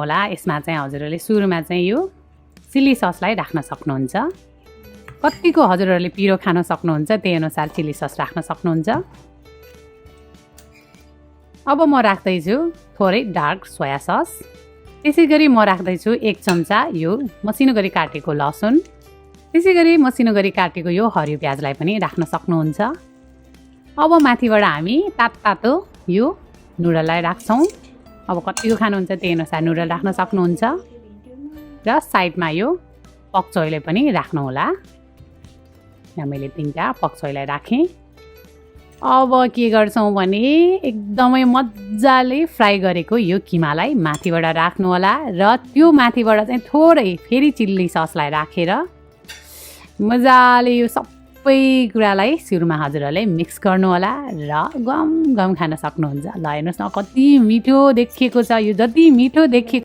होला। यसमा चाहिँ हजुरहरूले सुरुमा चाहिँ यो चिल्ली ससलाई राख्न सक्नुहुन्छ। कतिको हजुरहरूले पिरो खान सक्नुहुन्छ त्यही अनुसार चिल्ली सस राख्न सक्नुहुन्छ। अब म राख्दैछु थोरै डार्क सोया सस। त्यसै गरी म राख्दैछु 1 चम्चा यो मसिनो गरी काटेको लसुन। त्यसै गरी मसिनो गरी काटेको यो हरियो प्याजलाई पनि राख्न सक्नुहुन्छ। अब माथिबाट हामी तातो यो नुडललाई राख्छौँ। अब कतिको खानुहुन्छ त्यही अनुसार नुडल राख्न सक्नुहुन्छ। र साइडमा यो पक चोइलाई पनि राख्नुहोला। यहाँ मैले 3टा पक चोइलाई राखेँ। अब के गर्छौँ भने एकदमै मजाले फ्राई गरेको यो किमालाई माथिबाट राख्नु होला र त्यो माथिबाट चाहिँ थोरै फेरि चिल्ली ससलाई राखेर मजाले यो सबै कुरालाई सुरुमा हजुरहरूले मिक्स गर्नु होला र गम गम खान सक्नुहुन्छ। ल हेर्नुहोस् न कति मिठो देखिएको छ। यो जति मिठो देखिएको